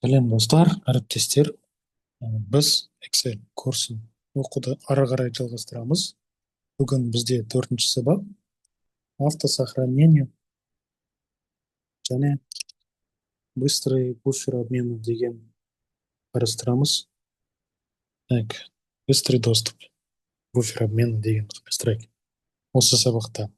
Сәлем, достар, әріптестер! Біз Excel курсын оқуды ары қарай жалғастырамыз. Бүгін бізде төртінші сабақ: автосохранение және быстрый буфер обмена деген қарастырамыз. Так, быстрый доступ, буфер обмена деген қарастырайық осы сабақта.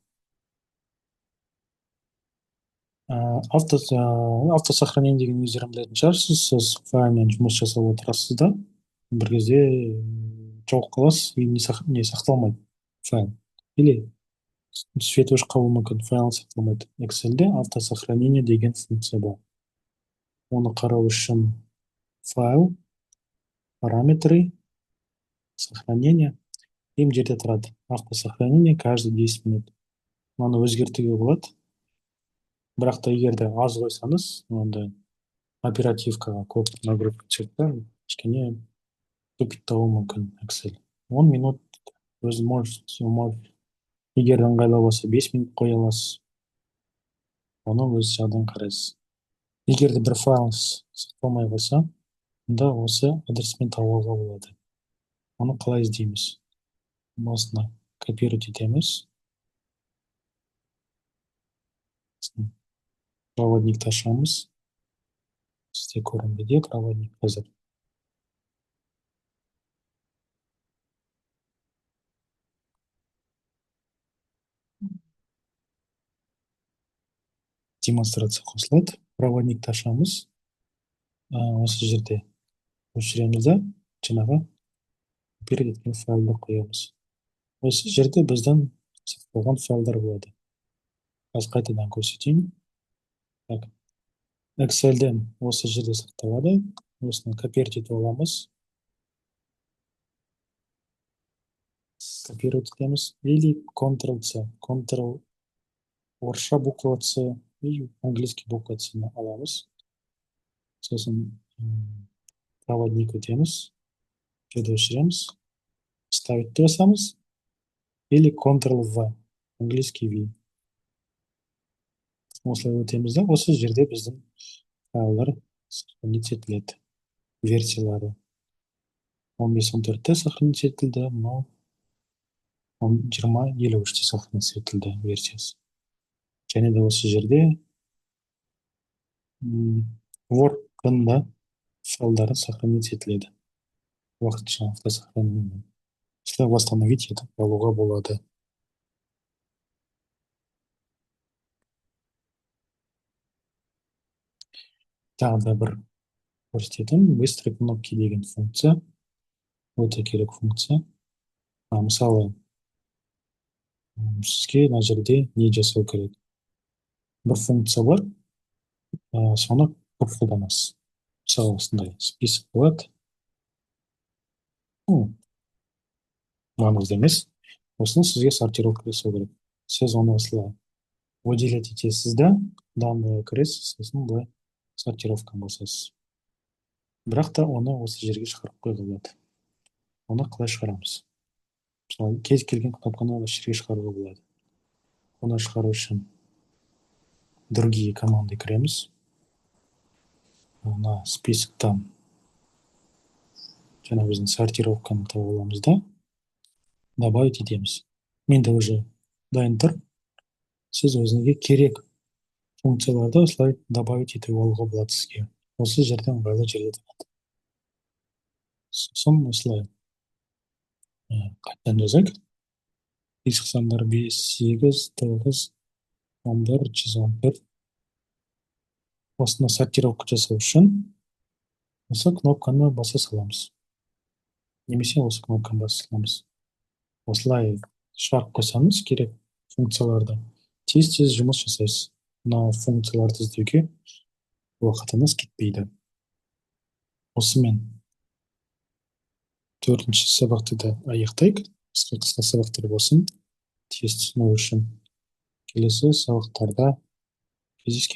Автосохранение деген өздерің білетін шығарсыз. Сіз файлмен жұмыс жасап отырасыз да, бір кезде жауып қаласыз и не сақталмайды файл, или свет өшіп қалуы мүмкін, файл сақталмайды. Excelде автосохранение деген функция бар. Оны қарау үшін «Файл», «Параметры», «Сохранение», и мына жерде тұрады «Автосохранение каждые 10 минут». Мынаны өзгертуге болады, бірақ та егер де аз қойсаңыз, онда оперативкаға көп нагрузка түседі да, кішкене тупить етуі мүмкін Excel. 10 минут өзі может, егер ыңғайлы болса, 5 минут қоя аласыз, оны өз жағынан қарайсыз. Егер де бір файл сақталмай қалса, онда осы адреспен тауып алуға болады. Оны қалай іздейміз? Осыны копировать етеміз, проводникті ашамыз. Сізде көрінбейді проводник қазір. Демонстрация қосылады, проводникті ашамыз. Осы жерде өшіреміз да, жаңағы копировать еткен файлды қоямыз. Осы жерде біздің сақталған файлдар болады. Қазір қайтадан көрсетейін. Так, Excelден осы жерде сақталады. Осыны копировать етіп аламыз, копировать етеміз или Ctrl C, Ctrl, орысша буква C и английский буква C аламыз. Сосын проводник өтеміз, жерде өшіреміз, «Вставить» деп басамыз или Ctrl V, английский V. Осылай өтеміз да, осы жерде біздің файлдар сохранить етіледі. Версиялары 15.14-те сохранить етілді, мынау 20.53-те сохранить етілді версиясы. Және де осы жерде Word-тың да файлдары сохранить етіледі уақытша автосохранение. Осылай восстановить етіп алуға болады. Тағы да бір көрсететін «Быстрые кнопки» деген функция, өте керек функция. Мысалы, сізге мына жерде не жасау керек? Бір функция бар, соны көп қолданасыз. Мысалы, осындай список болады, ну, маңызды емес. Осыны сізге сортировка жасау керек. Сіз оны осылай выделять етесіз да, данные кіресіз, сосын былай сортировканы басасыз. Бірақ та оны осы жерге шығарып қоюға болады. Оны қалай шығарамыз? Мысалы, кез келген кнопканы осы жерге шығаруға болады. Оны шығару үшін «Другие команды» кіреміз, мына списоктан жаңа біздің сортировканы тауып аламыз да, добавить етеміз. Менде уже дайын тұр. Сіз өзіңізге керек функцияларды осылай добавить етіп алуға болады. Сізге осы жерде ыңғайлы жерде тұрады. Сосын осылай қайтадан жазайық: бесік сандар 5, 8, 9, 11, 114. Осыны сортировка жасау үшін осы кнопканы баса саламыз немесе осы кнопканы баса саламыз. Осылай шығарып қойсаңыз, керек функцияларды тез тез жұмыс жасайсыз, мына функцияларды іздеуге уақытыңыз кетпейді. Осымен төртінші сабақты да аяқтайық. Қысқа қысқа сабақтар болсын, тез түсіну үшін. Келесі сабақтарда кездескенше!